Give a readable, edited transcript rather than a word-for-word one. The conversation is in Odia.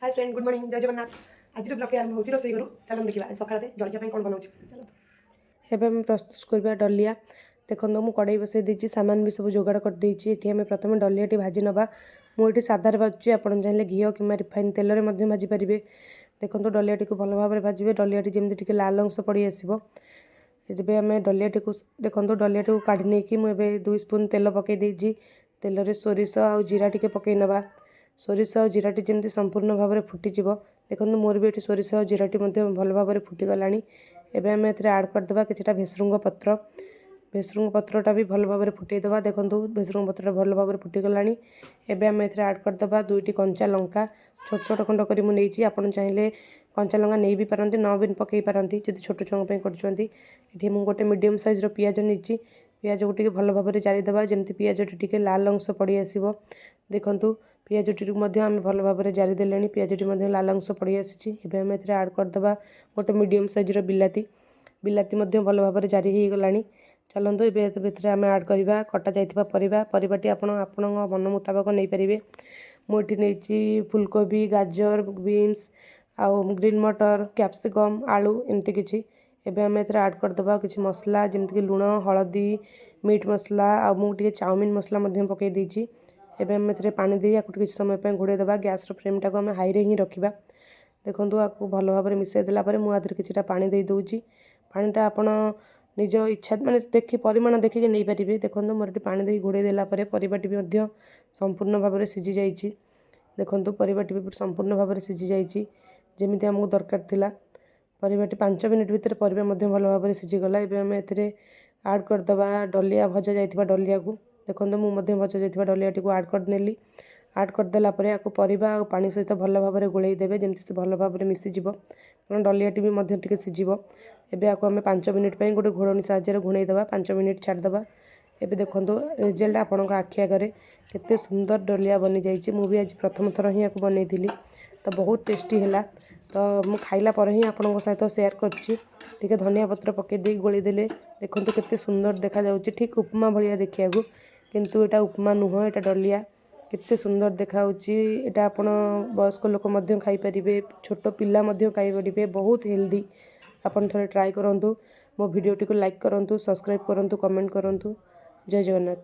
ହାଇ ଫ୍ରେଣ୍ଡ, ଗୁଡ୍ ମର୍ଣ୍ଣିଂ, ଜୟ ଜଗନ୍ନାଥ। ଆଜିର ବ୍ଲଗ୍ଟି ଆରମ୍ଭ ହେଉଛି ରୋଷେଇ ଘରୁ। ଚାଲନ୍ତୁ ଦେଖିବା, ଆଜି ସକାଳରେ ଜଳଖିଆ ପାଇଁ କ'ଣ ବନାଉଛି। ଚାଲନ୍ତୁ। ଏବେ ଆମେ ପ୍ରସ୍ତୁତ କରିବା ଡଲିଆ। ଦେଖନ୍ତୁ, ମୁଁ କଡ଼େଇ ବସାଇ ଦେଇଛି, ସାମାନ ବି ସବୁ ଯୋଗାଡ଼ କରିଦେଇଛି। ଏଠି ଆମେ ପ୍ରଥମେ ଡଲିଆଟି ଭାଜି ନେବା। ମୁଁ ଏଠି ସାଧାରେ ଭାଜୁଛି, ଆପଣ ଚାହିଁଲେ ଘିଅ କିମ୍ବା ରିଫାଇନ୍ ତେଲରେ ମଧ୍ୟ ଭାଜିପାରିବେ। ଦେଖନ୍ତୁ, ଡଲିଆଟିକୁ ଭଲ ଭାବରେ ଭାଜିବେ। ଡଲିଆଟି ଯେମିତି ଟିକେ ଲାଲ ଅଂଶ ପଡ଼ି ଆସିବ। ଏବେ ଆମେ ଡଲିଆଟିକୁ, ଦେଖନ୍ତୁ, ଡଲିଆଟିକୁ କାଢ଼ି ନେଇକି ମୁଁ ଏବେ 2 ସ୍ପୁନ୍ ତେଲ ପକାଇ ଦେଇଛି। ତେଲରେ ସୋରିଷ ଆଉ ଜିରା ଟିକେ ପକାଇ ନେବା। ସୋରିଷ ଆଉ ଜିରାଟି ଯେମିତି ସମ୍ପୂର୍ଣ୍ଣ ଭାବରେ ଫୁଟିଯିବ। ଦେଖନ୍ତୁ, ମୋର ବି ଏଠି ସୋରିଷ ଆଉ ଜିରାଟି ମଧ୍ୟ ଭଲ ଭାବରେ ଫୁଟିଗଲାଣି। ଏବେ ଆମେ ଏଥିରେ ଆଡ଼୍ କରିଦେବା କିଛିଟା ଭେସୃଙ୍ଗ ପତ୍ର। ଭେସୃଙ୍ଗ ପତ୍ରଟା ବି ଭଲ ଭାବରେ ଫୁଟେଇ ଦେବା। ଦେଖନ୍ତୁ, ଭେସୃଙ୍ଗ ପତ୍ରଟା ଭଲ ଭାବରେ ଫୁଟିଗଲାଣି। ଏବେ ଆମେ ଏଥିରେ ଆଡ଼୍ କରିଦେବା ଦୁଇଟି କଞ୍ଚା ଲଙ୍କା। ଛୋଟ ଛୋଟ ଖଣ୍ଡ କରି ମୁଁ ନେଇଛି। ଆପଣ ଚାହିଁଲେ କଞ୍ଚା ଲଙ୍କା ନେଇ ବି ପାରନ୍ତି, ନ ବି ପକାଇ ପାରନ୍ତି, ଯଦି ଛୋଟ ଛୁଆଙ୍କ ପାଇଁ କରୁଛନ୍ତି। ଏଠି ମୁଁ ଗୋଟେ ମିଡ଼ିୟମ୍ ସାଇଜ୍ର ପିଆଜ ନେଇଛି। ପିଆଜକୁ ଟିକେ ଭଲ ଭାବରେ ଜାରିଦେବା, ଯେମିତି ପିଆଜଟି ଟିକେ ଲାଲ ଅଂଶ ପଡ଼ି ଆସିବ। ଦେଖନ୍ତୁ, ପିଆଜଟିକୁ ମଧ୍ୟ ଆମେ ଭଲ ଭାବରେ ଜାରିଦେଲେଣି। ପିଆଜଟି ମଧ୍ୟ ଲାଲ ଅଂଶ ପଡ଼ି ଆସିଛି। ଏବେ ଆମେ ଏଥିରେ ଆଡ଼୍ କରିଦେବା ଗୋଟେ ମିଡ଼ିୟମ୍ ସାଇଜ୍ର ବିଲାତି। ବିଲାତି ମଧ୍ୟ ଭଲ ଭାବରେ ଜାରି ହେଇଗଲାଣି। ଚାଲନ୍ତୁ, ଏବେ ଏଥିରେ ଆମେ ଆଡ଼୍ କରିବା କଟା ଯାଇଥିବା ପରିବା। ପରିବାଟି ଆପଣ ଆପଣଙ୍କ ମନ ମୁତାବକ ନେଇପାରିବେ। ମୁଁ ଏଠି ନେଇଛି ଫୁଲକୋବି, ଗାଜର, ବିନ୍ସ ଆଉ ଗ୍ରୀନ୍ ମଟର, କ୍ୟାପ୍ସିକମ୍, ଆଳୁ, ଏମିତି କିଛି। ଏବେ ଆମେ ଏଥିରେ ଆଡ଼୍ କରିଦେବା କିଛି ମସଲା, ଯେମିତିକି ଲୁଣ, ହଳଦୀ, ମିଟ୍ ମସଲା ଆଉ ମୁଁ ଟିକେ ଚାଉମିନ୍ ମସଲା ମଧ୍ୟ ପକାଇ ଦେଇଛି। ଏବେ ଆମେ ଏଥିରେ ପାଣି ଦେଇ ଆକୁ କିଛି ସମୟ ପାଇଁ ଘୋଡ଼େଇ ଦେବା। ଗ୍ୟାସ୍ର ଫ୍ଲେମ୍ଟାକୁ ଆମେ ହାଇରେ ହିଁ ରଖିବା। ଦେଖନ୍ତୁ, ଆକୁ ଭଲ ଭାବରେ ମିଶାଇ ଦେଲା ପରେ ମୁଁ ଆ ଦେହରେ କିଛିଟା ପାଣି ଦେଇ ଦେଉଛି। ପାଣିଟା ଆପଣ ନିଜ ଇଚ୍ଛା, ମାନେ ଦେଖି, ପରିମାଣ ଦେଖିକି ନେଇପାରିବେ। ଦେଖନ୍ତୁ, ମୋର ଏଠି ପାଣି ଦେଇ ଘୋଡ଼େଇ ଦେଲା ପରେ ପରିବାଟି ବି ମଧ୍ୟ ସମ୍ପୂର୍ଣ୍ଣ ଭାବରେ ସିଝି ଯାଇଛି। ଦେଖନ୍ତୁ, ପରିବାଟି ବି ସମ୍ପୂର୍ଣ୍ଣ ଭାବରେ ସିଝି ଯାଇଛି, ଯେମିତି ଆମକୁ ଦରକାର ଥିଲା। ପରିବାଟି 5 ମିନିଟ୍ ଭିତରେ ପରିବା ମଧ୍ୟ ଭଲ ଭାବରେ ସିଝିଗଲା। ଏବେ ଆମେ ଏଥିରେ ଆଡ଼୍ କରିଦେବା ଡଲିଆ, ଭଜା ଯାଇଥିବା ଡଲିଆକୁ। ଦେଖନ୍ତୁ, ମୁଁ ମଧ୍ୟ ଭଜା ଯାଇଥିବା ଡଲିଆଟିକୁ ଆଡ଼୍ କରିନେଲି। ଆଡ଼୍ କରିଦେଲା ପରେ ଆକୁ ପରିବା ଆଉ ପାଣି ସହିତ ଭଲ ଭାବରେ ଗୋଳେଇ ଦେବେ, ଯେମିତି ସେ ଭଲ ଭାବରେ ମିଶିଯିବ, କାରଣ ଡଲିଆଟି ବି ମଧ୍ୟ ଟିକେ ସିଝିବ। ଏବେ ଆକୁ ଆମେ 5 ମିନିଟ୍ ପାଇଁ ଗୋଟେ ଘୋଡ଼ଣୀ ସାହାଯ୍ୟରେ ଘୋଡ଼େଇ ଦେବା। 5 ମିନିଟ୍ ଛାଡ଼ିଦେବା। ଏବେ ଦେଖନ୍ତୁ, ରେଜଲ୍ଟ ଆପଣଙ୍କ ଆଖି ଆଗରେ, କେତେ ସୁନ୍ଦର ଡଲିଆ ବନିଯାଇଛି। ମୁଁ ବି ଆଜି ପ୍ରଥମ ଥର ହିଁ ୟାକୁ ବନେଇଥିଲି, ତ ବହୁତ ଟେଷ୍ଟି ହେଲା। ତ ମୁଁ ଖାଇଲା ପରେ ହିଁ ଆପଣଙ୍କ ସହିତ ସେୟାର କରିଛି। ଟିକେ ଧନିଆ ପତ୍ର ପକାଇ ଦେଇ ଗୋଳେଇ ଦେଲେ, ଦେଖନ୍ତୁ କେତେ ସୁନ୍ଦର ଦେଖାଯାଉଛି, ଠିକ୍ ଉପମା ଭଳିଆ ଦେଖିବାକୁ। କିନ୍ତୁ ଏଇଟା ଉପମା ନୁହଁ, ଏଇଟା ଡଲିଆ। କେତେ ସୁନ୍ଦର ଦେଖାଯାଉଛି। ଏଇଟା ଆପଣ ବୟସ୍କ ଲୋକ ମଧ୍ୟ ଖାଇପାରିବେ, ଛୋଟ ପିଲା ମଧ୍ୟ ଖାଇପାରିବେ। ବହୁତ ହେଲ୍ଦି। ଆପଣ ଥରେ ଟ୍ରାଏ କରନ୍ତୁ। ମୋ ଭିଡ଼ିଓଟିକୁ ଲାଇକ୍ କରନ୍ତୁ, ସବସ୍କ୍ରାଇବ୍ କରନ୍ତୁ, କମେଣ୍ଟ କରନ୍ତୁ। ଜୟ ଜଗନ୍ନାଥ।